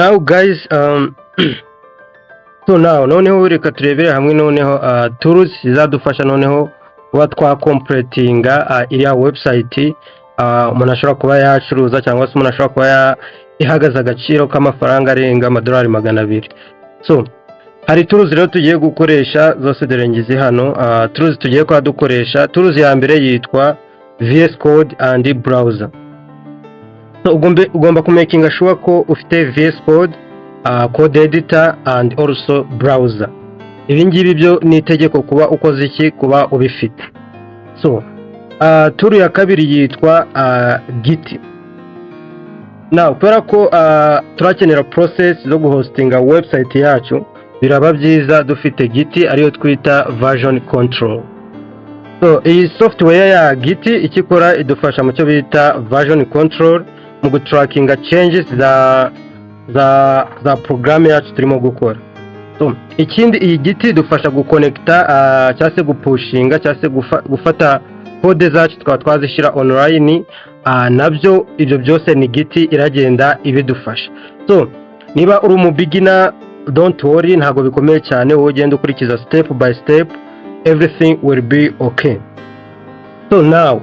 Now guys, so now noneho reka turebere hamwe noneho tools zizadufasha noneho kuba twacompletinga iriya website umuntu ashobora kuba yacuruza, cyangwa se umuntu ashobora kuba ihagaze agaciro k'amafaranga arenga amadolari 200. So hari tools rero tugiye gukoresha zose, dore ngizi hano. Tools tugiye kuba dukoresha, tools ya mbere yitwa VS Code and browser. So ugomba kumakinga sure ko ufite VS Code, code editor and also browser. Ibi ngibi byo ni itegeko kuba ukoze iki, kuba ubifite. So tool ya kabiri yitwa Git. Now kubera ko turakenera process zo guhostinga website yacu, biraba byiza dufite Git, ariyo twita version control. So iyi software ya Git icyo ikora, idufasha mu cyo bita version control, mu gutrackinga changes za porogaramu yacu turimo gukora. So ikindi, iyi Git idufasha guconnecta cyangwa se gupushinga cyangwa se gufata code zacu tukaba twazishyira online. Nabyo ibyo byose ni Git iragenda ibidufasha. So niba uri umubeginner, don't worry, ntabwo bikomeye cyane. Wowe ugenda ukurikiza step by step, everything will be okay. So now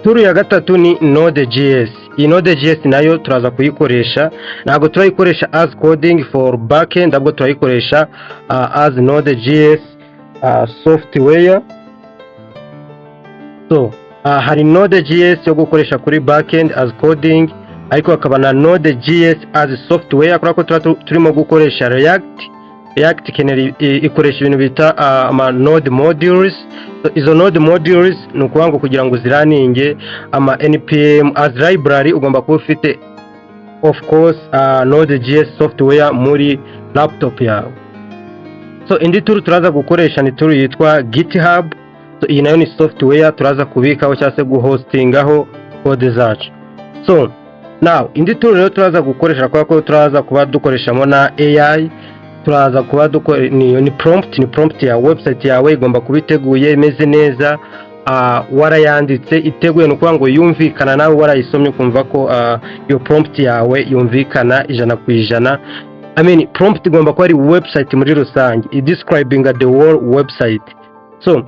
tool ya gatatu ni Node.js. Iyi Node.js nayo turaza kuyikoresha, ntabwo turayikoresha as coding for backend, ahubwo turayikoresha as Node.js software. So hari Node.js yo gukoresha kuri backend as coding, ariko hakaba na Node.js as software, kubera ko tuba turimo gukoresha React. React ikenera ikoresha ibintu bita ama node modules. So, izo node modules ni ukuvuga ngo kugira ngo zirunninge ama npm as library, ugomba kuba ufite of course Node.js software muri laptop yawe. So indi tool turaza gukoresha ni tool yitwa GitHub. So iyi nayo ni software turaza kubikaho cyangwa se guhostingaho code zacu. So now indi tool rero turaza gukoresha, kubera ko turaza kuba dukoreshamo na AI, turaza kuba dukora ni prompt. Ni prompt ya website yawe, igomba kuba iteguye, imeze neza, warayanditse iteguye, ni ukuvuga ngo yumvikana, nawe warayisomye ukumva ko iyo prompt yawe yumvikana 100%. I mean, prompt igomba kuba ari website muri rusange idescribing the whole website. So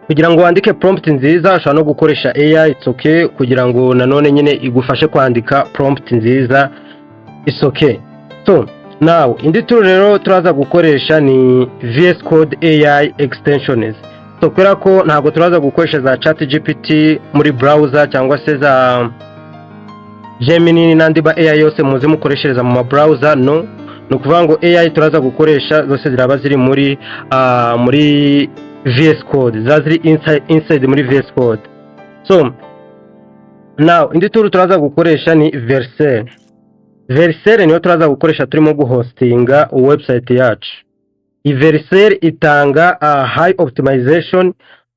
kugira ngo wandike prompt nziza, ushobora no gukoresha AI, it's okay, kugira ngo nanone nyine igufashe kwandika prompt nziza, it's okay. So now indi tool rero turaza gukoresha ni VS Code AI extensions. So kubera ko ntabwo turaza gukoresha za ChatGPT muri browser cyangwa se za Gemini n'andi ba AI yose muzi mukoreshereza mu ma browser, no, ni ukuvuga ngo AI turaza gukoresha zose ziraba ziri muri VS Code, ziba ziri inside muri VS Code. So now indi tool turaza gukoresha ni Vercel. Vercel niyo turaza gukoresha turimo guhostinga website yacu. Iyi Vercel itanga high optimization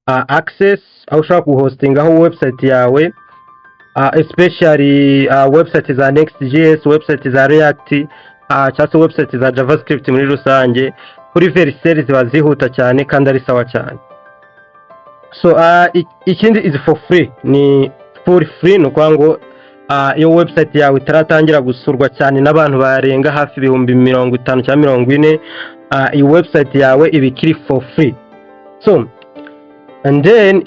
access, aho ushobora guhostingaho website yawe, especially website za Next.js, website za React, cyangwa se website za JavaScript muri rusange. Kuri Vercel ziba zihuta cyane kandi ari sawa cyane. So ikindi is for free, ni full free. Ni ukuvuga ngo iyo website yawe itaratangira gusurwa cyane n'abantu barenga hafi 50,000 cyangwa 40, iyi website yawe iba ikiri for free. So and then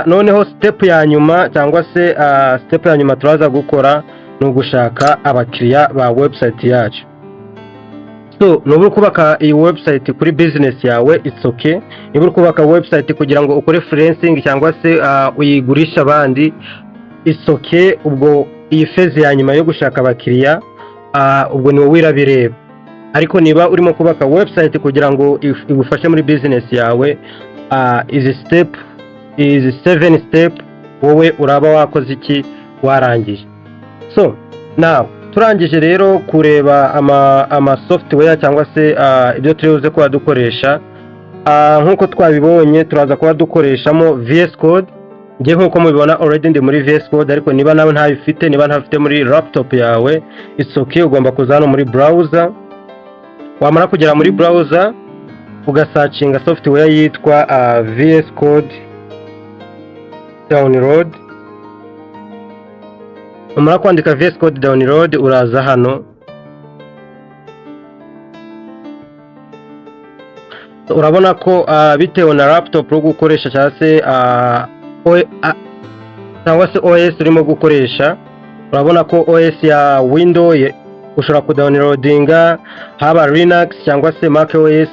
noneho step ya nyuma, cyangwa se step ya nyuma turaza gukora, ni ugushaka abakiriya ba website yacu. So nuba uri kubaka iyi website kuri business yawe, it's okay. Niba uri kubaka website kugira ngo ukore freelancing cyangwa se uyigurishe abandi, it's okay. Ubwo iyi phase ya nyuma yo gushaka abakiriya, ubwo ni wowe irabireba. Ariko niba urimo kubaka website kugira ngo igufashe muri business yawe, izi step, izi seven step, wowe uraba wakoze iki, warangije. So now turangije rero kureba ama software cyangwa se ibyo turi buze kuba dukoresha. Nk'uko twabibonye, turaza kuba dukoreshamo VS Code. Njye nk'uko mubibona, already ndi muri VS Code, ariko niba nawe ntayifite, niba ntafite muri laptop yawe, it's okay. Ugomba kuza hano muri browser. Wamara kugera muri browser, ugasearchinga software yitwa VS Code download. Umara kwandika VS Code download, uraza hano. Urabona ko bitewe na laptop uri gukoresha cyangwa se OS urimo gukoresha, urabona ko OS ya Windows ushobora kudownloadinga, haba Linux cyangwa se Mac OS,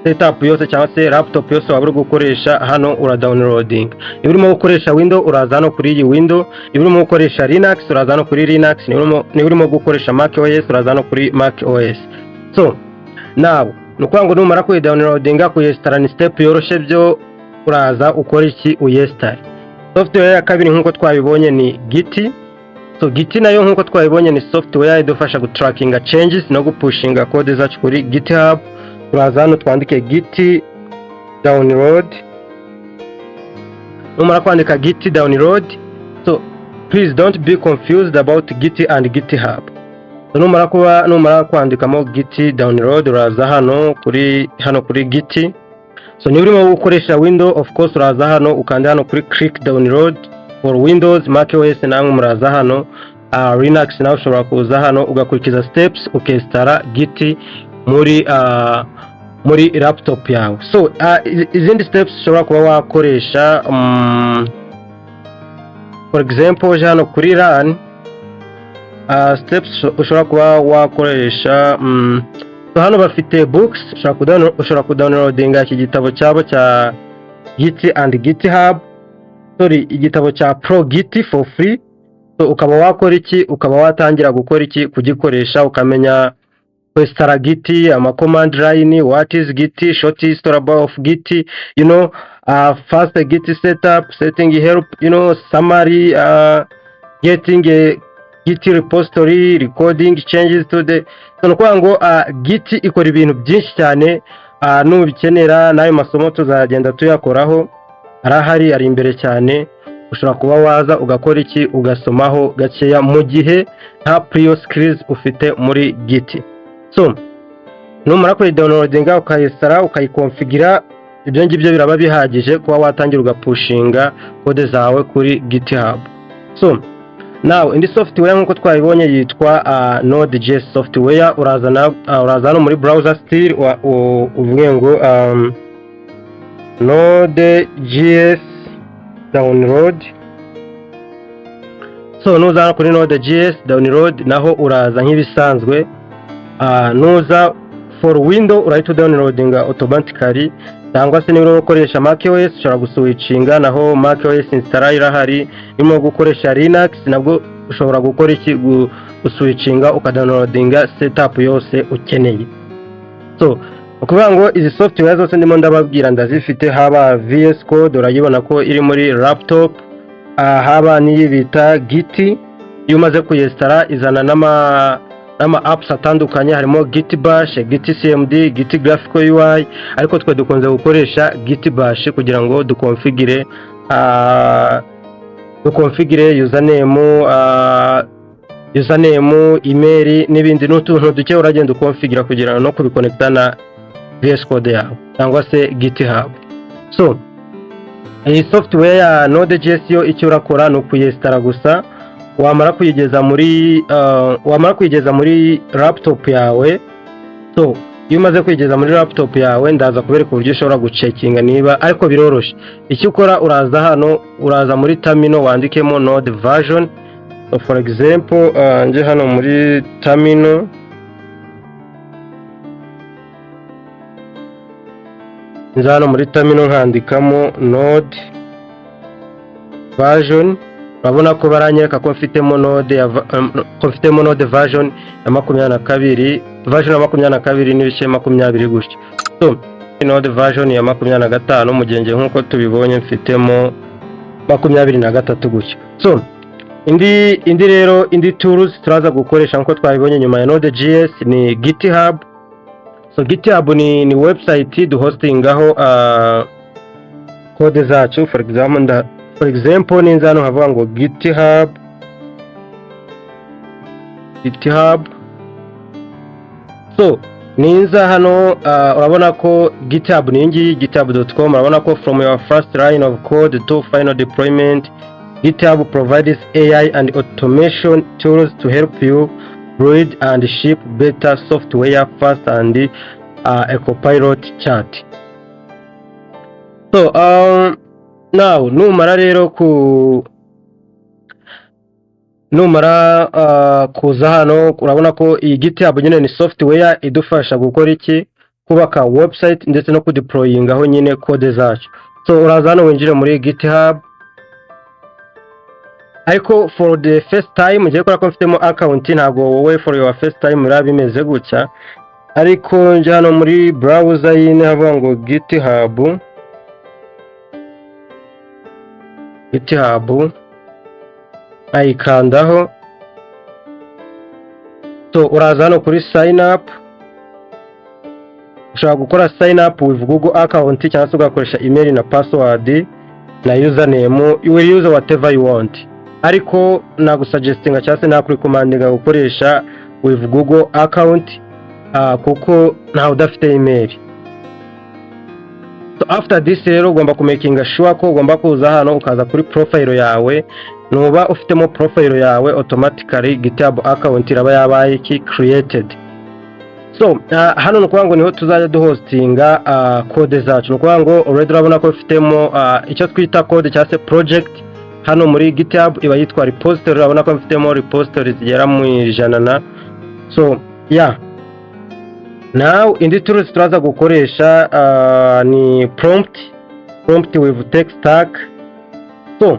setup yose cyangwa se laptop yose waba uri gukoresha, hano uradownloadinga. Niba urimo gukoresha Windows, uraza hano kuri iyi Windows. Niba urimo gukoresha Linux, uraza hano kuri Linux. Niba urimo gukoresha Mac OS, uraza hano kuri Mac OS. So now, ni ukuvuga ngo numara kuyidownloadinga, kuyinstalla ni step yoroshye. Byo uraza ukora iki? Uyinstalle. Software ya kabiri, nk'uko twabibonye, ni Git. So Git nayo, nk'uko twabibonye, ni software idufasha gutrackinga changes no gupushinga code zacu kuri GitHub. Turaza hano twandike git download. Numara kwandika git download, so please don't be confused about Git and GitHub. So numara kwandikamo git download, uraza hano kuri Git. So niba urimo gukoresha Windows, of course uraza hano ukanda hano kuri click download for Windows, Mac OS namwe muraza hano, Linux nawe ushobora kuza hano ugakurikiza steps, ukinstalla Git muri laptop yawe. So izindi steps ushobora kuba wakoresha, for example, uje hano kuri run, steps ushobora kuba wakoresha, so hano bafite books, ushobora kudownloadinga iki gitabo cyabo cya Git and GitHub, sorry, igitabo cya Pro Git for free. So ukaba wakora iki? Ukaba watangira gukora iki? Kugikoresha, ukamenya kwinstalla Git, ama command line, what is Git, short history about of Git, fast Git setup, setting help, summary, getting a Git repository, recording changes to the. So ni ukuvuga ngo Git ikora ibintu byinshi cyane. Nubikenera n'ayo masomo tuzagenda tuyakoraho, arahari, ari imbere cyane. Ushobora kuba waza ugakora iki? Ugasomaho gakeya mu gihe nta prior skills ufite muri Git. So numara kuyidownloadinga, ukayinstalla, ukayikonfigira, ibyo ngibyo biraba bihagije kuba watangira ugapushinga code zawe kuri GitHub. So now, indi software, nk'uko twabibonye, yitwa Node.js software. Uraza hano muri browser still, uvuge ngo Node.js download. So nuza hano kuri Node.js download, naho uraza nk'ibisanzwe. Nuza for Window, urahita udownloadinga automatically, cyangwa se niba urimo gukoresha macOS, ushobora guswitchinga, naho macOS installer irahari. Urimo gukoresha Linux, nabwo ushobora gukora iki? Guswitchinga, ukadownloadinga setup yose ukeneye. So ukuvuga ngo izi software zose ndimo ndababwira ndazifite, haba VS Code, urayibona ko iri muri laptop, haba n'iyi bita Git. Iyo umaze kuyinstalla, izana n'ama apps atandukanye, harimo Git Bash, Git CMD, Git Graphical UI, ariko twe dukunze gukoresha Git Bash kugira ngo dukonfigire username, email n'ibindi, n'utuntu duke uragenda ukonfigira kugira ngo no kubiconnecta na VS Code yawe cyangwa se GitHub. So iyi software ya Node.js yo, icyo urakora ni ukuyinstalla gusa. Wamara kuyigeza muri laptop yawe, so iyo umaze kuyigeza muri laptop yawe, ndaza kubereka uburyo ushobora gucheckinga niba, ariko biroroshye. Icyo ukora, uraza hano, uraza muri terminal, wandikemo node version. So for example, nje hano muri terminal, nza hano muri terminal nkandikamo node version. Urabona ko baranyereka ko mfitemo node version ya 22, version ya 22.20 gutyo. So node version ya 25, mu gihe njye nk'uko tubibonye mfitemo 23 gutyo. So indi rero, indi tools turaza gukoresha, nk'uko twabibonye, nyuma ya Node.js ni GitHub. So GitHub ni website duhostingaho code zacu. For example, ninza hano nkavuga ngo GitHub. So ninza hano, urabona ko GitHub ni ngiyi, github.com. Urabona ko "From your first line of code to final deployment, GitHub provides AI and automation tools to help you build and ship better software fast" and a Copilot chat. So now numara rero ku numara kuza hano, urabona ko iyi GitHub nyine ni software idufasha gukora iki? Kubaka website ndetse no kudeployingaho nyine code zacu. So uraza hano winjire muri GitHub, ariko for the first time ngiye kubera ko mfitemo account, ntabwo wowe for your first time biraba bimeze gutya. Ariko njya hano muri browser yine havuga ngo GitHub, GitHub ayikandaho. So uraza hano kuri sign up. Ushobora gukora sign up with Google account cyangwa se ugakoresha email na password na username. You will use whatever you want, ariko nagusuggestinga cyangwa se nakurecommendinga gukoresha with Google account, kuko ntawe udafite email. So after this rero ugomba kumakinga sure ko ugomba kuza hano, ukaza kuri profile yawe. Nuba ufitemo profile yawe, automatically GitHub account iraba yabaye iki? Created. So hano ni ukuvuga ngo niho tuzajya duhostinga code zacu. Ni ukuvuga ngo already urabona ko ufitemo icyo twita code cyangwa se project. Hano muri GitHub iba yitwa repository. Urabona ko mfitemo repository zigera mu 100 na. So yeah, now indi tools turaza gukoresha ni prompt with tech stack. So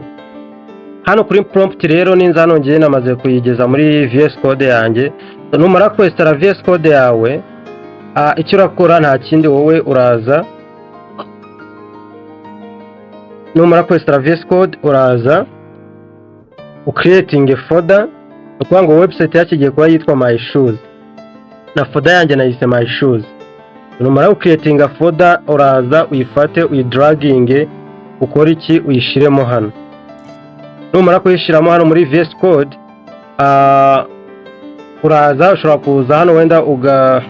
hano kuri prompt rero ninza hano, ngiye namaze kuyigeza muri VS Code yanjye. So, numara kwinstalla VS Code yawe, icyo urakora nta kindi, wowe uraza, numara kwinstalla VS Code, uraza ucreating folder. Ni ukuvuga ngo website yacu igiye kuba yitwa My Shoes, na folder yanjye nayise My Shoes. Numara gucreatinga folder, uraza uyifate, uyidraginge, ukore iki? Uyishiremo hano. Numara kuyishyiramo hano muri VS Code, uraza, ushobora kuza hano wenda uga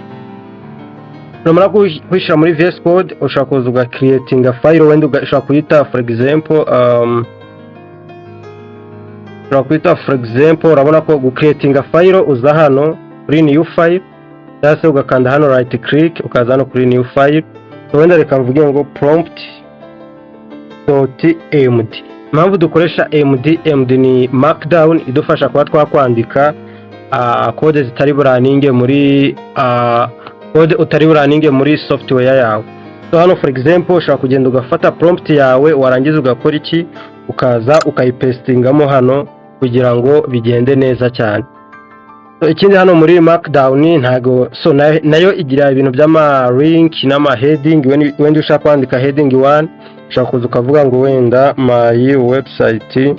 numara kuyishyira muri VS Code, ushobora kuza uga creatinga file wenda ushobora kuyita for example, ushobora kuyita for example, urabona ko gucreatinga file uza hano kuri new file cyangwa se ugakanda hano right click, ukaza hano kuri new file. So wenda reka mvuge ngo prompt.md. Impamvu dukoresha md, md ni markdown idufasha kuba twakwandika code zitari burunninge muri code utari burunninge muri software yawe. So hano for example ushobora kugenda ugafata prompt yawe, warangiza ugakora iki? Ukaza ukayipastingamo hano kugira ngo bigende neza cyane. So, ikindi hano muri markdown ntago, so nayo igira ibintu by'ama link n'ama heading. Wenda ushaka kwandika heading 1, ushobora kuza ukavuga ngo wenda my website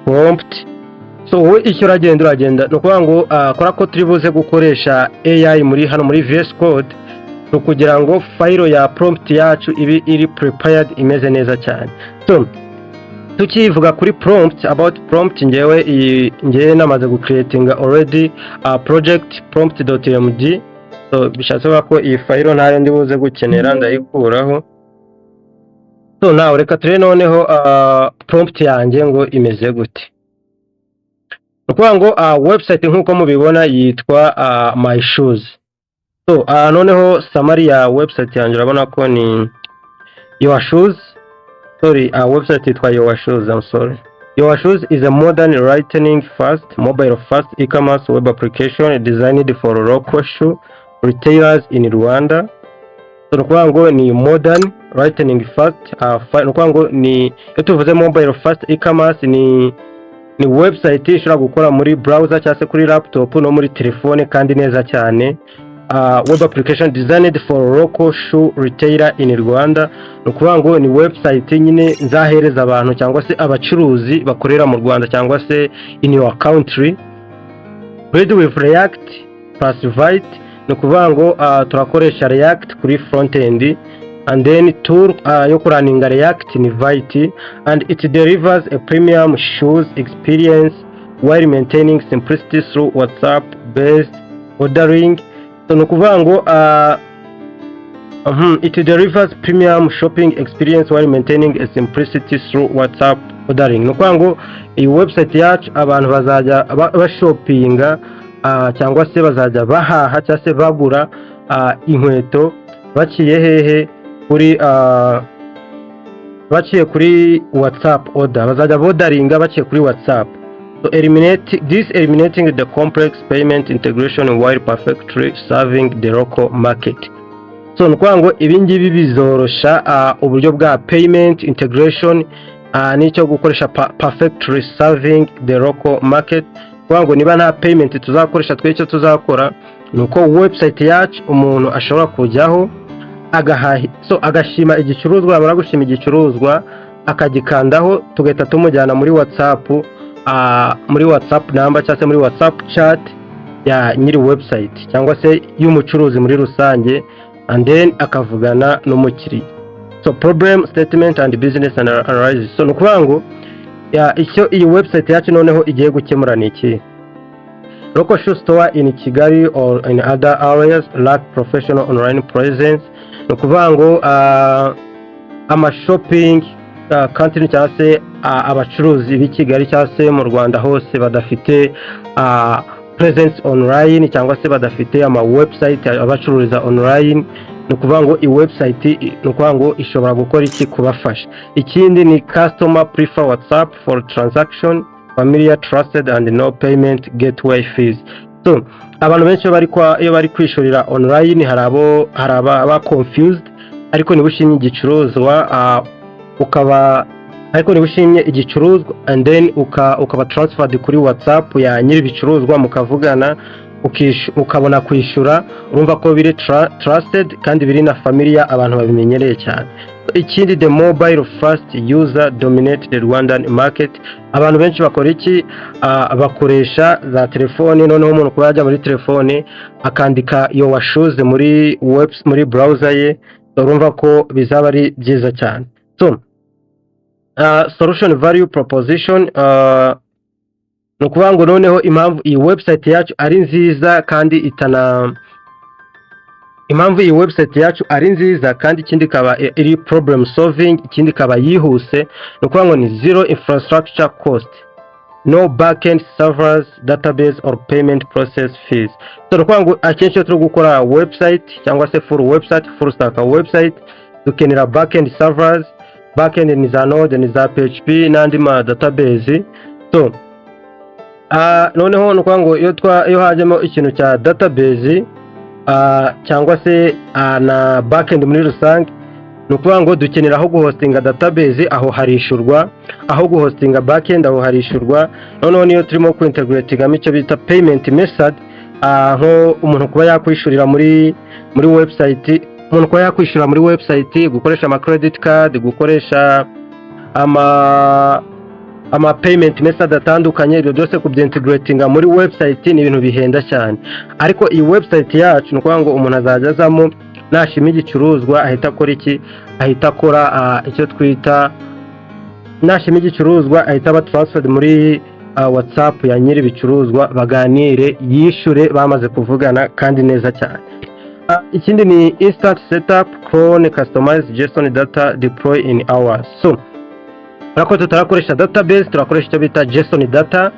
prompt. So wowe icyo uragenda ni ukuvuga ngo kora ko turi buze gukoresha AI muri hano muri VS Code, ni ukugira ngo file ya prompt yacu ibe iri prepared, imeze neza cyane. So tukivuga kuri prompt, about prompt, ngewe iyi ngewe namaze gucreatinga already project prompt.md. So bishatse kuvuga ko iyi file ntayo ndi buze gukenera, ndayikuraho. So nawe reka turebe noneho prompt yanjye ngo imeze gute. Ni ukuvuga ngo website nk'uko mubibona yitwa My Shoes. So noneho summary ya website yanjye urabona ko ni Your Shoes, sorry, website yitwa Your Shoes, I'm sorry. Your Shoes is a modern, lightning fast, mobile fast e-commerce web application designed for local shoe retailers in Rwanda. So ni ukuvuga ngo ni modern, lightning fast, ni ukuvuga ngo ni iyo tuvuze mobile fast e-commerce, ni website ishobora gukora muri browser cyangwa se kuri laptop no muri telefone kandi neza cyane. Web application designed for local shoe retailer in Rwanda, ni ukuvuga ngo ni website nyine nzahereza abantu cyangwa se abacuruzi bakorera mu Rwanda cyangwa se in your country. Ready with React plus Vite, ni ukuvuga ngo turakoresha React kuri front end and then tool yo kurunninga React ni Vite, and it delivers a premium shoes experience while maintaining simplicity through WhatsApp based ordering. So ni ukuvuga ngo it delivers premium shopping experience while maintaining a simplicity through WhatsApp ordering. Ni ukuvuga ngo iyi website yacu abantu bazajya bashoppinga cyangwa se bazajya bahaha cyangwa se bagura inkweto baciye hehe? Kuri baciye kuri WhatsApp order, bazajya bodaringa baciye kuri WhatsApp. So eliminate this eliminating the complex payment integration while perfectly serving the local market. So ni ukuvuga ngo ibi ngibi bizorosha uburyo bwa payment integration n'icyo gukoresha perfectly serving the local market. Kuvuga ngo niba nta payment tuzakoresha, twe icyo tuzakora ni uko website yacu umuntu ashobora kujyaho agahaha, so agashima igicuruzwa, yamara gushima igicuruzwa akagikandaho, tugahita tumujyana muri WhatsApp, muri WhatsApp number cyangwa se muri WhatsApp chat ya nyiri website cyangwa se y'umucuruzi muri rusange, and then akavugana n'umukiriya. So problem statement and business analysis. So ni ukuvuga ngo icyo iyi website yacu noneho igiye gukemura ni iki? Local shoe store in Kigali or in other areas lack professional online presence. Ni ukuvuga ngo ama shopping company cyangwa se abacuruzi b'i Kigali cyangwa se mu Rwanda hose badafite presence online cyangwa se badafite ama website abacururiza online, ni ukuvuga ngo iyi website ni ukuvuga ngo ishobora gukora iki? Kubafasha. Ikindi ni customer prefer WhatsApp for transaction, familiar, trusted and no payment gateway fees. So abantu benshi iyo bari kwishurira online, hari aba confused, ariko niba ushimye igicuruzwa ukaba ariko niba ushimye igicuruzwa and then ukaba transferred kuri WhatsApp ya nyiri ibicuruzwa, mukavugana, ukabona kwishyura, urumva ko biri trusted kandi biri na familiar, abantu babimenyereye cyane. Ikindi, the mobile first user dominate the Rwandan market. Abantu benshi bakora iki? Bakoresha za telefone. Noneho umuntu kuba yajya muri telefone akandika iyo shoes muri web, muri browser ye, urumva ko bizaba ari byiza cyane. So solution value proposition, ni ukuvuga ngo noneho impamvu iyi website yacu ari nziza kandi itana impamvu iyi website yacu ari nziza kandi ikindi ikaba iri problem solving, ikindi ikaba yihuse, ni ukuvuga ngo ni zero infrastructure cost, no backend servers, database or payment process fees. So ni ukuvuga ngo akenshi iyo turi gukora website cyangwa se full website, full stack website, dukenera backend servers. Backend ni za Node, ni za PHP n'andi ma database. So noneho ni ukuvuga ngo iyo hajemo ikintu cya database cyangwa se na backend muri rusange, ni ukuvuga ngo dukenera aho guhostinga database, aho harishurwa, aho guhostinga backend, aho harishurwa. Noneho niyo turimo kuintegratingamo icyo bita payment method, nko umuntu kuba yakwishurira muri website, umuntu kuba yakwishyura muri website, gukoresha ama credit card, gukoresha ama payment method atandukanye, ibyo byose kubyintegratinga muri website ni ibintu bihenda cyane. Ariko iyi website yacu, ni ukuvuga ngo umuntu azajya azamo, nashima igicuruzwa ahita akora iki? Ahita akora icyo twita, nashima igicuruzwa ahita aba transferred muri WhatsApp ya nyiri ibicuruzwa, baganire, yishyure bamaze kuvugana kandi neza cyane. Ikindi ni instant setup, clone, customize JSON data, deploy in hours. So urabona ko tutarakoresha database, turakoresha icyo bita JSON data.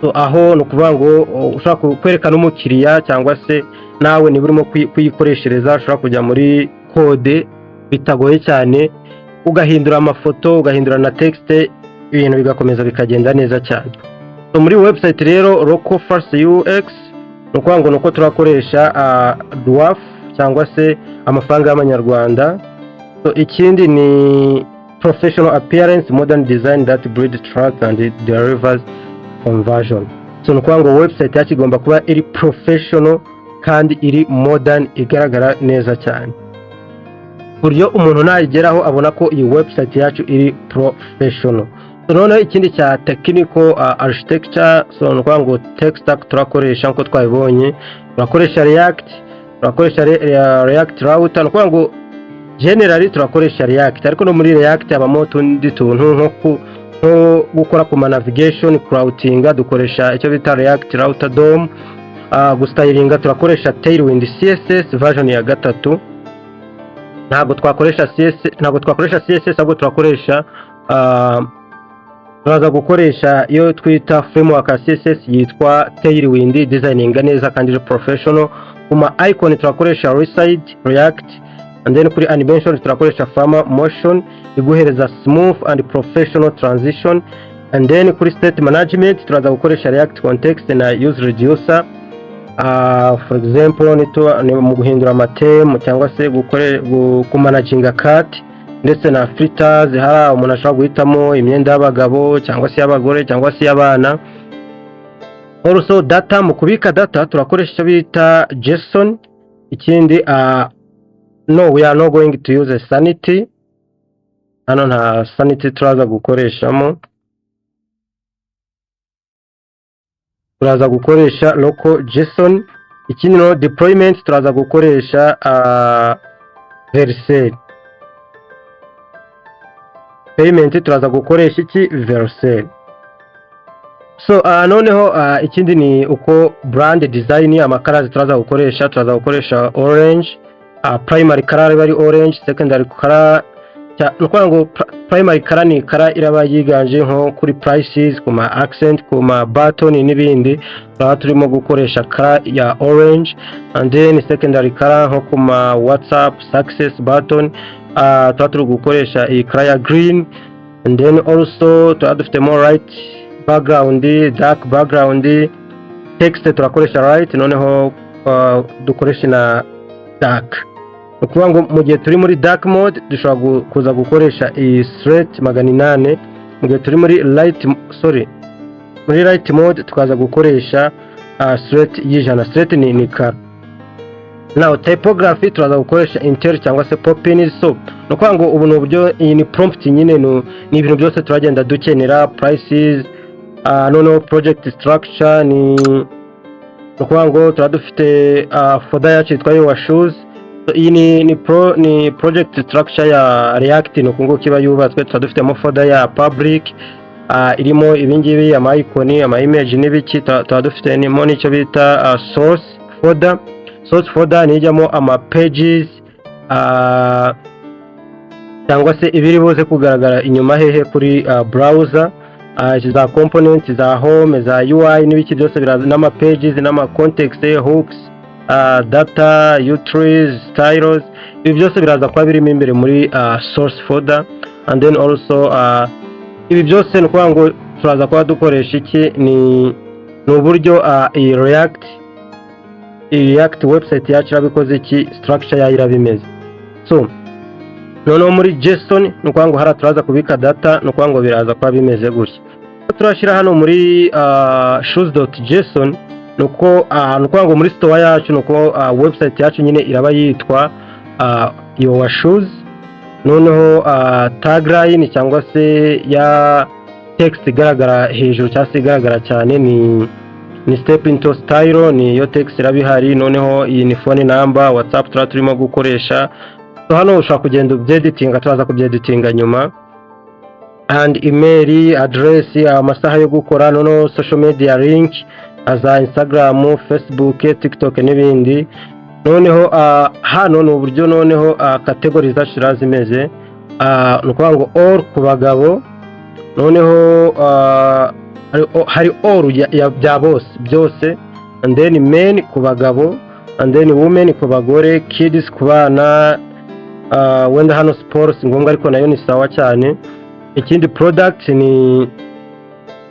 So aho ni ukuvuga ngo ushobora kwereka n'umukiriya cyangwa se nawe niba urimo kuyikoreshereza, ushobora kujya muri code bitagoye cyane, ugahindura amafoto, ugahindura na text, ibintu bigakomeza bikagenda neza cyane. So muri website rero, local first UX, ni ukuvuga ngo ni uko turakoresha dwarf cyangwa se amafaranga y'amanyarwanda. So ikindi ni professional appearance, modern design that build trust and delivers conversion. So ni ukuvuga ngo website yacu igomba kuba iri professional kandi iri modern, igaragara neza cyane, ku buryo umuntu nayigeraho abona ko iyi website yacu iri professional. So noneho ikindi cya technical architecture. So ni ukuvuga ngo tech stack turakoresha, nk'uko twabibonye, turakoresha React, turakoresha React Router. Ni ukuvuga ngo generally turakoresha React, ariko no muri React habamo utundi tuntu nko gukora ku ma navigation, routing, dukoresha icyo bita React Router DOM. Gustylinga turakoresha Tailwind CSS version ya 3. Ntabwo twakoresha CSS, ahubwo turakoresha turaza gukoresha iyo twita framework ya CSS yitwa Tailwind, designinga neza kandi iri professional. Ku ma icon turakoresha Lucide React. And then kuri animation turakoresha Farmer Motion, iguhereza smooth and professional transition. And then kuri state management turaza gukoresha React Context na Use Reducer. For example, ni mu guhindura ama theme cyangwa se kumanaginga cart ndetse na filters. Hari umuntu ashobora guhitamo imyenda y'abagabo cyangwa se y'abagore cyangwa se y'abana. Also data, mu kubika data turakoresha icyo bita JSON. Ikindi, no, we are not going to use a sanity. Hano nta sanity turaza gukoreshamo, turaza gukoresha local JSON. Ikindi no deployment turaza gukoresha Vercel. Payment turaza gukoresha iki? Vercel. So noneho ikindi ni uko brand design, ama colors turaza gukoresha orange. Primary color iba ari orange, secondary color, ni ukuvuga ngo primary color ni color iraba yiganje nko kuri prices, ku ma accent, ku ma button n'ibindi, turaba turimo gukoresha color ya orange. And then secondary color nko ku ma WhatsApp success button, tuba turi gukoresha iyi color ya green. And then also tuba dufitemo light background, dark background, text turakoresha light, noneho dukoresha na dark. Ni ukuvuga ngo mu gihe turi muri dark mode dushobora kuza gukoresha iyi slate 800, mu gihe turi muri light, sorry, muri light mode tukaza gukoresha slate y'100. Slate ni color. Now typography turaza gukoresha Inter cyangwa se Poppins. So ni ukuvuga ngo ubu ni uburyo, iyi ni prompt nyine, ni ibintu byose turagenda dukenera, prices. Noneho project structure ni ukuvuga ngo tuba dufite folder yacu yitwa Your Shoes. So, iyi ni project structure ya React, ni uku nguku iba yubatswe. Tuba dufitemo folder ya public, irimo ibingibi, ama icon, ama image n'ibiki. Tuba dufitemo n'icyo bita source folder. Source folder ni ijyamo ama pages cyangwa se ibiri buze kugaragara inyuma hehe kuri browser, za component, za home, za UI n'ibiki byose biraza, n'ama pages n'ama context, hooks, data, utils, styles, ibi byose biraza kuba birimo imbere muri source folder. And then also ibi byose ni ukuvuga ngo turaza kuba dukoresha iki? Ni uburyo iyi React website yacu iraba ikoze iki, structure yayo iraba imeze. So noneho muri JSON ni ukuvuga ngo hariya turaza kubika data, ni ukuvuga ngo biraza kuba bimeze gutya. Turashyira hano muri shoes.json, ni uko ni ukuvuga ngo muri store yacu, ni uko website yacu nyine iraba yitwa Your Shoes. Noneho tagline cyangwa se ya text igaragara hejuru cyangwa se igaragara cyane ni "Step into style", ni yo text iraba ihari. Noneho iyi ni phone number, WhatsApp turaba turimo gukoresha. So hano ushobora kugenda ubyeditinga, turaza kubyeditinga nyuma, and email address, amasaha yo gukora, noneho social media link za Instagram, Facebook, TikTok n'ibindi. Noneho hano ni uburyo noneho category zacu ziraba zimeze. Ni ukuvuga ngo all ku bagabo, noneho hari all ya bya bose byose, and then men ku bagabo, and then women ku bagore, kids ku bana. Wenda hano sport si ngombwa, ariko nayo ni sawa cyane. Ikindi product ni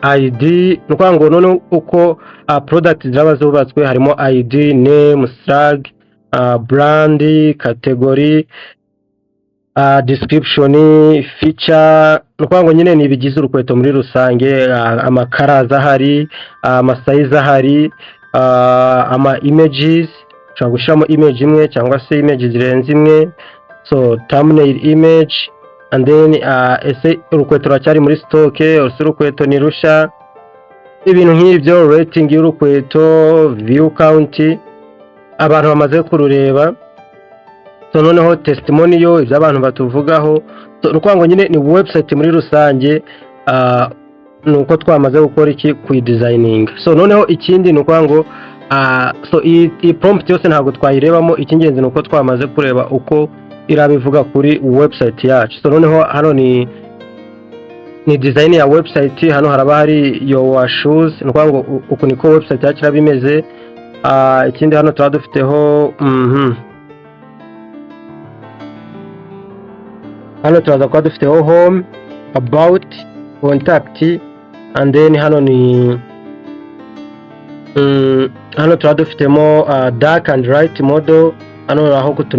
ID. Ni ukuvuga ngo noneho uko product ziraba zubatswe, harimo ID, name, slug, brand, category, description, feature. Ni ukuvuga ngo nyine ni ibigize urukweto muri rusange, ama colors ahari, ama size ahari, ama images, ushobora gushyiramo image imwe cyangwa se image zirenze imwe. So thumbnail image, and then ese urukweto ruracyari muri stock, ese urukweto ni rusha, ibintu nk'ibyo, rating y'urukweto, view count, abantu bamaze kurureba. So noneho testimonial, ibyo abantu batuvugaho. So, ni ukuvuga ngo nyine ni website muri rusange, ni uko twamaze gukora iki, kuyidesigninga. So noneho ikindi ni ukuvuga ngo so iyi prompt yose ntabwo twayirebamo. Icy'ingenzi ni uko twamaze kureba uko irabivuga kuri website yacu. So noneho hano ni design ya website. Hano haraba hari Your Shoes, ni ukuvuga ngo uku niko website yacu iraba imeze. Ikindi hano tuba dufiteho. Hano turaza kuba dufiteho home, about, contact, and then hano ni hano turaba dufitemo dark and light mode. Hano aho kutu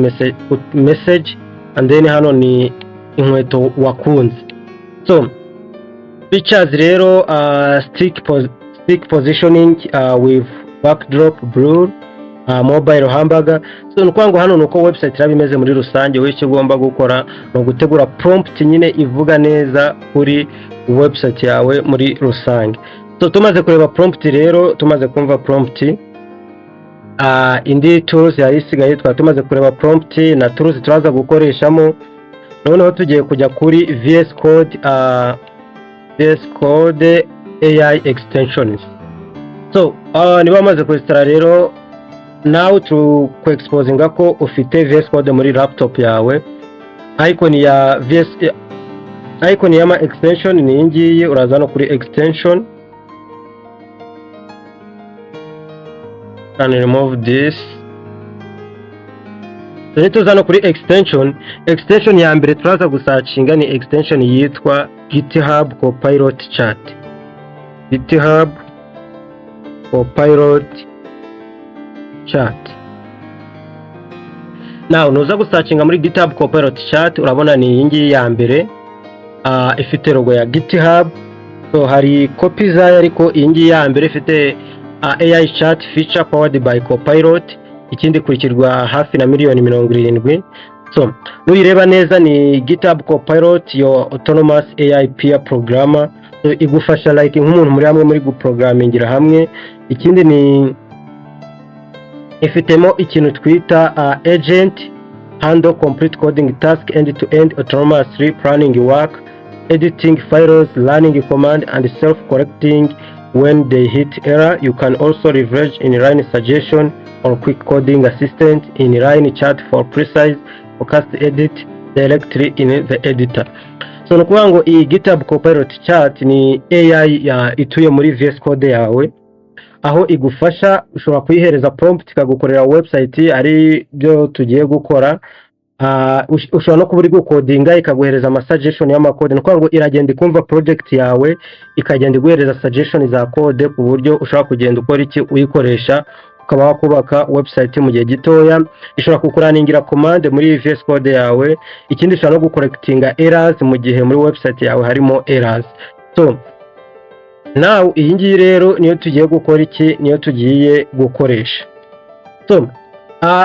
message, and then hano ni inkweto wakunze. So features rero, stick positioning with backdrop blur, mobile hamburger. So ni ukuvuga ngo hano ni uko website iraba imeze muri rusange. Wowe icyo ugomba gukora ni ugutegura prompt nyine ivuga neza kuri website yawe muri rusange. So tumaze kureba prompt rero, tumaze kumva prompt, indi tools yari isigaye, twaba tumaze kureba prompt na tools turaza gukoreshamo. Noneho tugiye kujya kuri VS Code, VS Code AI extensions. So niba wamaze kuinstalla rero, nawe ku exposinga ko ufite VS Code muri laptop yawe, icon ya VS, icon y'ama extension ni iyi ngiyi. Uraza no kuri extension and remove this. So tuza no kuri extension. Extension ya mbere turaza gusearchinga ni extension yitwa GitHub Copilot Chat. GitHub Copilot Chat. Now nuza gusearchinga muri GitHub Copilot Chat, urabona ni iyi ngiyi ya mbere, ifite logo ya GitHub. So hari kopi zayo, ariko iyi ngiyi ya mbere ifite AI chat feature powered by Copilot. Ikindi, ikurikirwa hafi na miliyoni 70. So nuyireba neza ni GitHub Copilot, your autonomous AI peer programmer. So igufasha like nk'umuntu muri hamwe muri guprogrammingira hamwe. Ikindi ni ifitemo ikintu twita agent handle complete coding task end to end, autonomously planning work, editing files, running command and self-correcting when they hit error. You can also leverage inline suggestion or quick coding assistant, inline chat for precise, focused edit directly in the editor. So ni ukuvuga ngo iyi GitHub Copilot Chat ni AI ya ituye muri VS Code yawe, aho igufasha. Ushobora kuyihereza prompt ikagukorera website, ari byo tugiye gukora. Ushobora no kuba uri gucodinga, ikaguhereza ama suggestion y'amakode. Ni ukuvuga ngo iragenda ikumva project yawe, ikagenda iguhereza suggestion za code, ku buryo ushobora kugenda ukora iki, uyikoresha, ukaba wakubaka website mu gihe gitoya. Ishobora kukurunningira command muri VS Code yawe. Ikindi, ishobora no gucorrectinga errors mu gihe muri website yawe harimo errors. So now iyi ngiyi rero niyo tugiye gukora iki, niyo tugiye gukoresha. So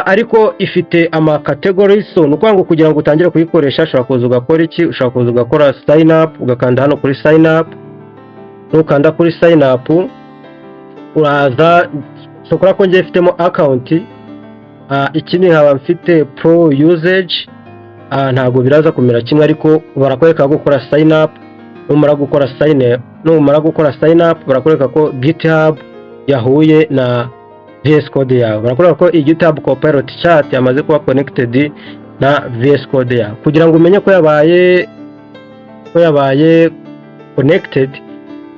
ariko ifite ama categories. So ni ukuvuga ngo kugira ngo utangire kuyikoresha, ushobora kuza ugakora iki, ushobora kuza ugakora sign up, ugakanda hano kuri sign up. Nukanda kuri sign up, uraza sokora ko ngiye mfitemo account, ikindi nkaba mfite pro usage, ntabwo biraza kumera kimwe, ariko barakwereka gukora sign up. Numara gukora sign up, barakwereka ko GitHub yahuye na VS Code yawe. Barakwereka ko iyi GitHub Copilot Chat yamaze kuba connected na VS Code yawe. Kugira ngo umenye ko yabaye connected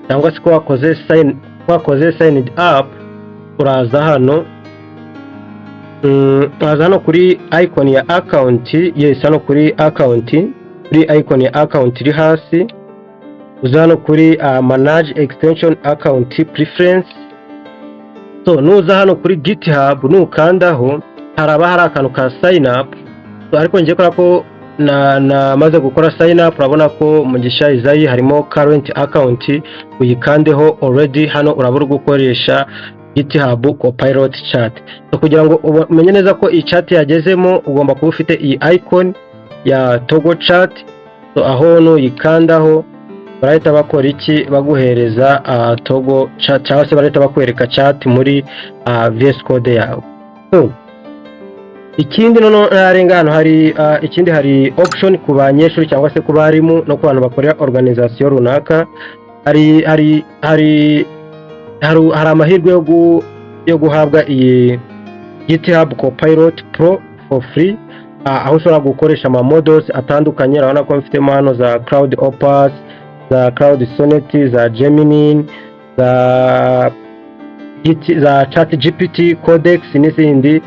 cyangwa se ko wakoze signed up, uraza hano, uraza hano kuri icon ya account. Yes, hano kuri account, kuri icon ya account iri hasi, uza hano kuri manage extension account preference. So nuza hano kuri GitHub, nukandaho, haraba hari akantu ka sign up. So, ariko ngiye kubera ko na namaze gukora sign up, urabona ko Mugisha Izayi harimo current account, uyikandeho. Already hano urabura gukoresha GitHub Copilot Chat. So kugira ngo umenye neza ko iyi chat yagezemo, ugomba kuba ufite iyi icon ya toggle chat. So aho nuyikandaho, barahita bakora iki, baguhereza toggle chat, cyangwa se barahita bakwereka chat muri VS Code yawe. So ikindi noneho ntarenga hano, hari ikindi, hari option ku banyeshuri cyangwa se ku barimu no ku bantu bakorera organization runaka. Hari amahirwe yo guhabwa iyi GitHub Copilot Pro for free, aho ushobora gukoresha ama models atandukanye. Urabona ko mfitemo hano za Claude Opus, za Claude Sonnet, za Gemini, za ChatGPT, Codex n'izindi.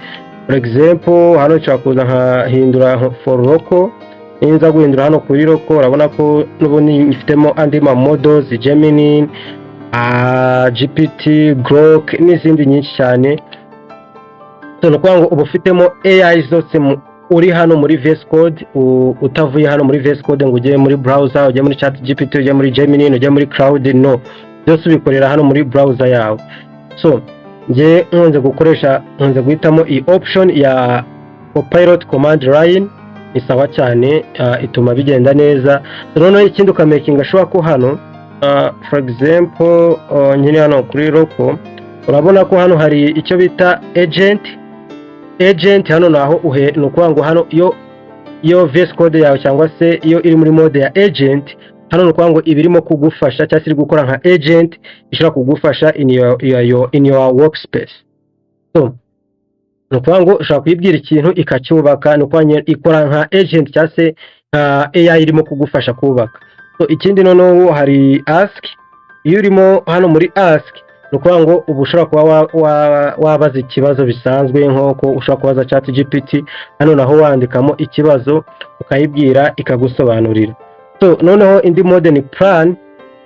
For example, hano nshobora kuza nkahindura for local. Ninza guhindura hano kuri local, urabona ko n'ubundi ifitemo andi ma models, Gemini, GPT, Grok n'izindi nyinshi cyane. So ni ukuvuga ngo uba ufitemo AI zose uri hano muri VS Code, utavuye hano muri VS Code ngo ujye muri browser, ujye muri Chat GPT, ujye muri Gemini, ujye muri Claude. No, byose ubikorera hano muri browser yawe. So njye nkunze guhitamo iyi option ya Copilot command line. Ni sawa cyane, ituma bigenda neza. Noneho ikindi, ukamakinga sure ko hano, for example, nkiri hano kuri local, urabona ko hano hari icyo bita agent. Agent hano naho uhe, ni ukuvuga ngo hano iyo VS Code yawe cyangwa se iyo iri muri mode ya agent, hano ni ukuvuga ngo iba irimo kugufasha cyangwa se iri gukora nka agent ishobora kugufasha in your workspace. So ni ukuvuga ngo ushobora kuyibwira ikintu ikacyubaka. Ni ukuvuga ngo ikora nka agent cyangwa se nka AI irimo kugufasha kubaka. So ikindi noneho hari ask. Iyo urimo hano muri ask, ni ukuvuga ngo uba ushobora kuba wabaza ikibazo bisanzwe nk'uko ushobora kubaza Chat GPT. Hano naho wandikamo ikibazo, ukayibwira, ikagusobanurira. So noneho indi mode ni plan. Iyo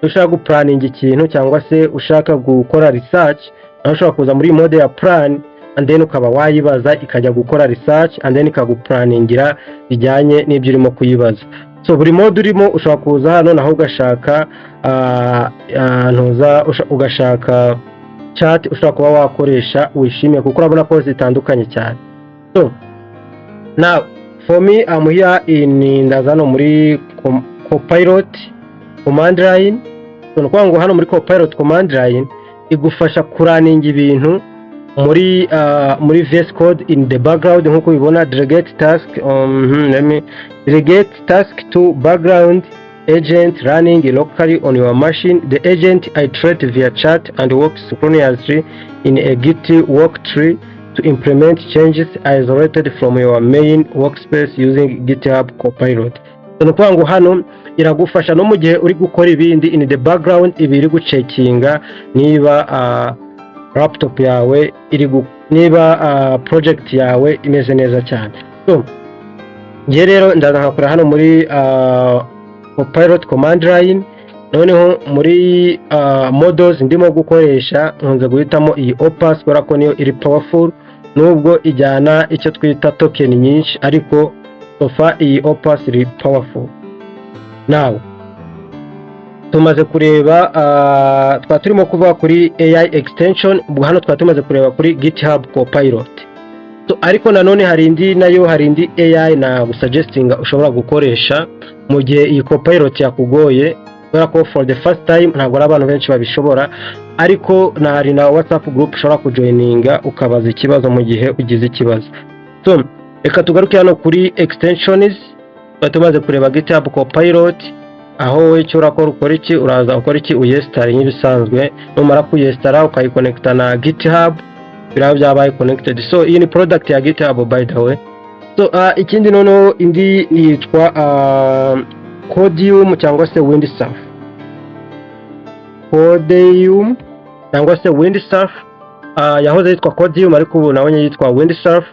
ushaka guplanninga ikintu cyangwa se ushaka gukora research, naho ushobora kuza muri mode ya plan and then ukaba wayibaza, ikajya gukora research and then ikaguplanningira bijyanye n'ibyo urimo kuyibaza. So buri mode urimo, ushobora kuza hano naho ugashaka ntuza ugashaka chat ushobora kuba wakoresha wishimiye, kuko urabona ko zitandukanye cyane. So now for me, I'm here in, ndaza hano muri Copilot command line. So ni ukuvuga ngo hano muri Copilot command line igufasha kurunninga ibintu muri VS Code in the background, nk'uko ubibona, delegate task, let me delegate task to background agent running locally on your machine. The agent iterate via chat and works synchronously in a Git work tree to implement changes isolated from your main workspace using GitHub Copilot. So ni ukuvuga ngo hano iragufasha no mu gihe uri gukora ibindi in the background, iba iri gucheckinga niba laptop yawe iri, niba project yawe imeze neza cyane. So ngiye rero ndaza nkakora hano muri Copilot command line. Noneho muri models ndimo gukoresha, nkunze guhitamo iyi Opus kubera ko niyo iri powerful, nubwo ijyana icyo twita token nyinshi, ariko so far iyi Opus iri powerful. Now tumaze kureba, twaba turimo kuvuga kuri AI extension. Ubwo hano twaba tumaze kureba kuri GitHub Copilot. So, ariko nanone hari indi, nayo hari indi AI na gusuggestinga ushobora gukoresha mu gihe iyi Copilot yakugoye, kubera ko for the first time ntabwo ari abantu benshi babishobora. Ariko na hari na WhatsApp group ushobora kujoininga, ukabaza ikibazo mu gihe ugize ikibazo. So reka tugaruke hano kuri extensions. Tuba tumaze kureba GitHub Copilot. Aho wowe icyo urakora, ukora iki? Uraza ukora iki? Uyinstalla nk'ibisanzwe. Numara kuyinstalla, ukayiconnecta na GitHub, biraba byabaye connected. So iyi ni product ya GitHub, by the way. So ikindi noneho, indi yitwa Codeium cyangwa se Windsurf. Codeium cyangwa se Windsurf, yahoze yitwa Codeium, ariko ubu nabonye yitwa Windsurf.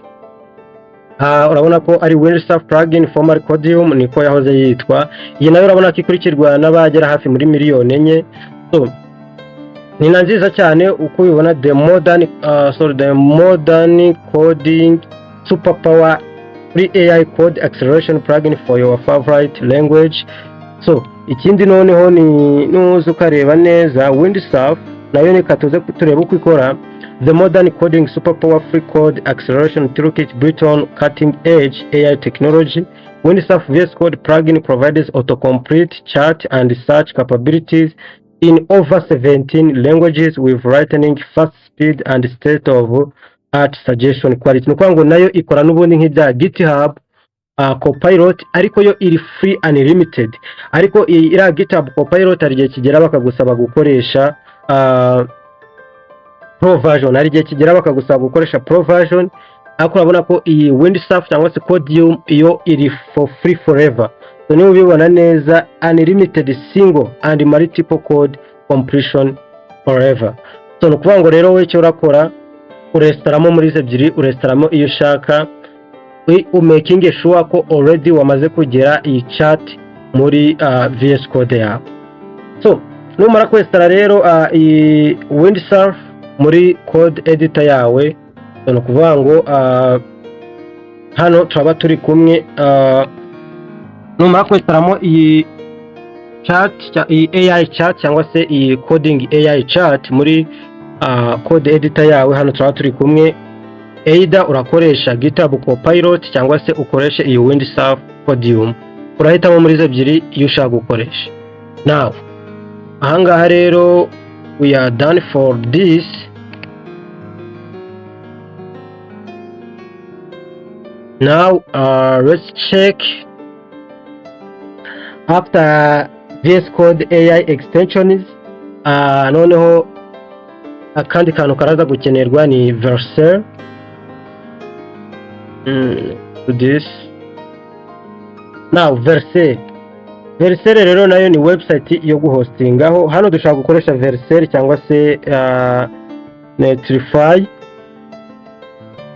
Urabona ko ari Windsurf plugin, former Codeium niko yahoze yitwa. Iyi nayo urabona ko ikurikirwa n'abagera hafi muri 4 miliyoni. So ni na nziza cyane uko ubibona. The modern, sorry, the modern coding superpower, free AI code acceleration plugin for your favorite language. So ikindi noneho ni nuza ukareba neza Windsurf nayo, reka tuze turebe uko ikora. The modern coding superpower, free code acceleration toolkit built on cutting edge AI technology. Windsurf VS Code plugin provides autocomplete, chat and search capabilities in over 17 languages with lightning fast speed and state of art suggestion quality. Ni ukuvuga ngo nayo ikora n'ubundi nk'ibya GitHub Copilot, ariko yo iri free unlimited. Ariko iyi iriya GitHub Copilot hari igihe kigera bakagusaba gukoresha pro version, hari igihe kigera bakagusaba gukoresha pro version. Ariko urabona ko iyi Windsurf cyangwa se Codeium iyo iri for free forever. So niba ubibona neza, unlimited single and multiple code completion forever. So ni ukuvuga ngo rero wowe icyo urakora, urinstallamo muri izo ebyiri, urinstallamo iyo ushaka. Umakinge sure ko already wamaze kugera iyi chat muri VS Code yawe. So numara kwinstalla rero iyi Windsurf muri code editor yawe, so ni ukuvuga ngo hano turaba turi kumwe. Numara kwinstallamo iyi chat, iyi AI chat cyangwa se iyi coding AI chat muri code editor yawe, hano turaba turi kumwe. Either urakoresha GitHub Copilot cyangwa se ukoreshe iyi Windsurf Codeium, urahitamo muri izo ebyiri iyo ushaka gukoresha. Now ahangaha rero we are done for this. Now let's check after VS Code AI extensions. Noneho akandi kantu karaza gukenerwa ni Vercel. This now Vercel. Vercel rero nayo ni website yo guhostingaho. Hano dushobora gukoresha Vercel cyangwa se Netlify.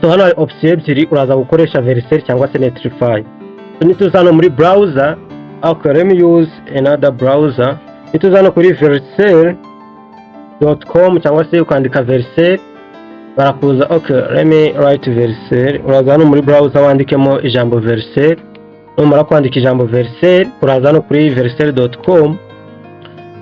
So hano hari option ebyiri, uraza gukoresha Vercel cyangwa se Netlify. So nituza hano muri browser, okay, let me use another browser. Nituza hano kuri vercel.com cyangwa se ukandika Vercel, barakuza. Okay, let me write Vercel. Uraza hano muri browser wandikemo ijambo Vercel. Numara kwandika ijambo Vercel, uraza hano kuri vercel.com.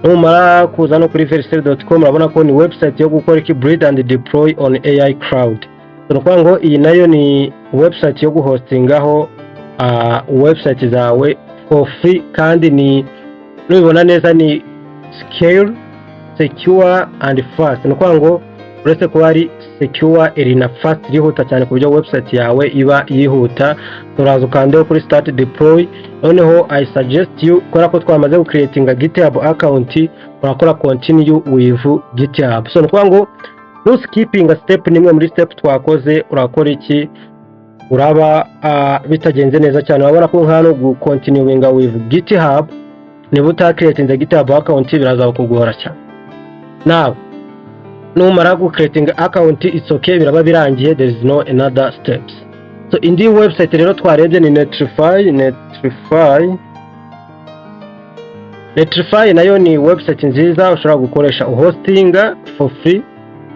Numara kuza hano kuri vercel.com, urabona ko ni website yo gukora iki? Build and deploy on AI cloud. So ni ukuvuga ngo iyi nayo ni website yo guhostingaho website zawe for free, kandi ni nubibona neza ni scale, secure and fast. Ni ukuvuga ngo uretse kuba ari secure, iri na fast, irihuta cyane ku buryo website yawe iba yihuta. Turaza ukandeho kuri start deploy. Noneho I suggest you, kubera ko twamaze gucreatinga GitHub account, urakora continue with GitHub. So ni ukuvuga ngo ntuskipinga step nimwe muri step twakoze, urakora iki? Uraba bitagenze neza cyane. Urabona ko nk'hano gucontinuinga with GitHub, niba utacreatinze GitHub account biraza kugora cyane. Now numara gucreatinga account, it's okay, biraba birangiye, there is no another steps. So indi website rero twarebye ni Netlify. Netlify nayo ni website nziza ushobora gukoresha hostinga for free.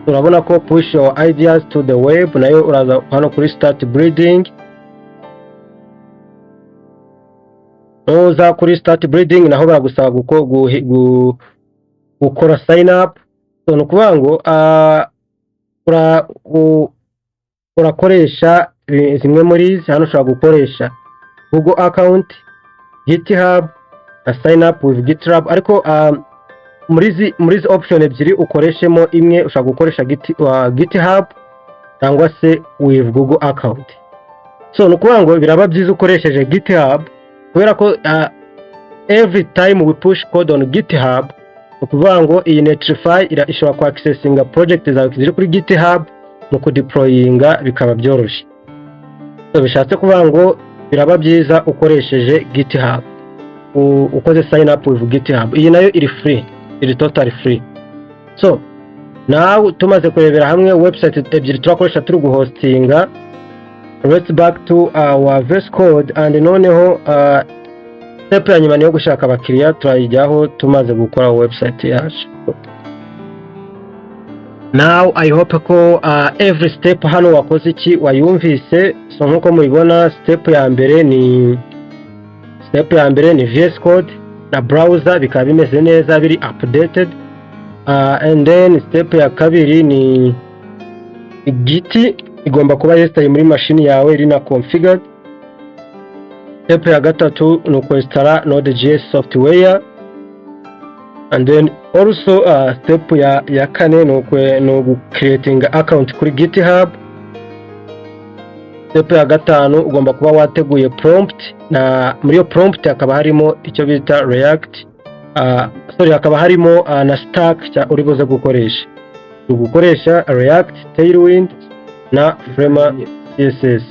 Urabona ko push your ideas to the web. Nayo uraza hano kuri start building. Nuza kuri start building, naho baragusaba gukora sign up. So ni ukuvuga ngo urakoresha zimwe muri izi. Hano ushobora gukoresha Google account, GitHub na sign up with GitHub, ariko muri izi option ebyiri ukoreshemo imwe. Ushobora gukoresha GitHub cyangwa se with Google account. So ni ukuvuga ngo biraba byiza ukoresheje GitHub, kubera ko every time we push code on GitHub, ni ukuvuga ngo iyi Netlify ishobora ku accessinga project zawe ziri kuri GitHub, mu kudeployinga bikaba byoroshye. So bishatse kuvuga ngo biraba byiza ukoresheje GitHub, ukoze sign up with GitHub. Iyi nayo iri free, iri totally free. So now tumaze kurebera hamwe website ebyiri turakoresha turi guhostinga, let's back to our VS Code and noneho step ya nyuma niyo gushaka abakiriya, turayijyaho tumaze gukora website yacu. Now I hope ko every step hano wakoze iki, wayumvise. So nkuko mubibona, step ya mbere ni VS Code na browser bikaba bimeze neza, biri updated. And then step ya kabiri ni Git igomba kuba yesitaye muri mashini yawe, iri na configured. Step ya gatatu ni ukwinstalla Node.js software. And then also step ya kane ni ugucreating account kuri GitHub. Step ya gatanu, ugomba kuba wateguye prompt, na muri iyo prompt hakaba harimo icyo bita React, sorry, hakaba harimo na stack cya uri buze gukoresha. Uri gukoresha React, Tailwind na Framer CSS.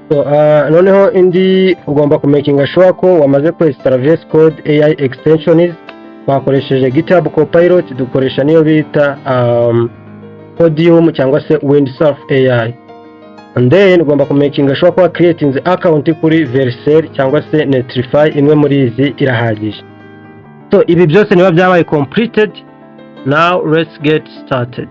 So, noneho indi, ugomba kumakinga sure ko wamaze kwinstalla VS Code AI extensions. Twakoresheje GitHub Copilot, dukoresha niyo bita Codeium cyangwa se Windsurf AI. And then ugomba kumakinga sure ko creating account kuri Vercel cyangwa se Netlify, imwe muri izi irahagije. So ibi byose niba byabaye completed, now let's get started.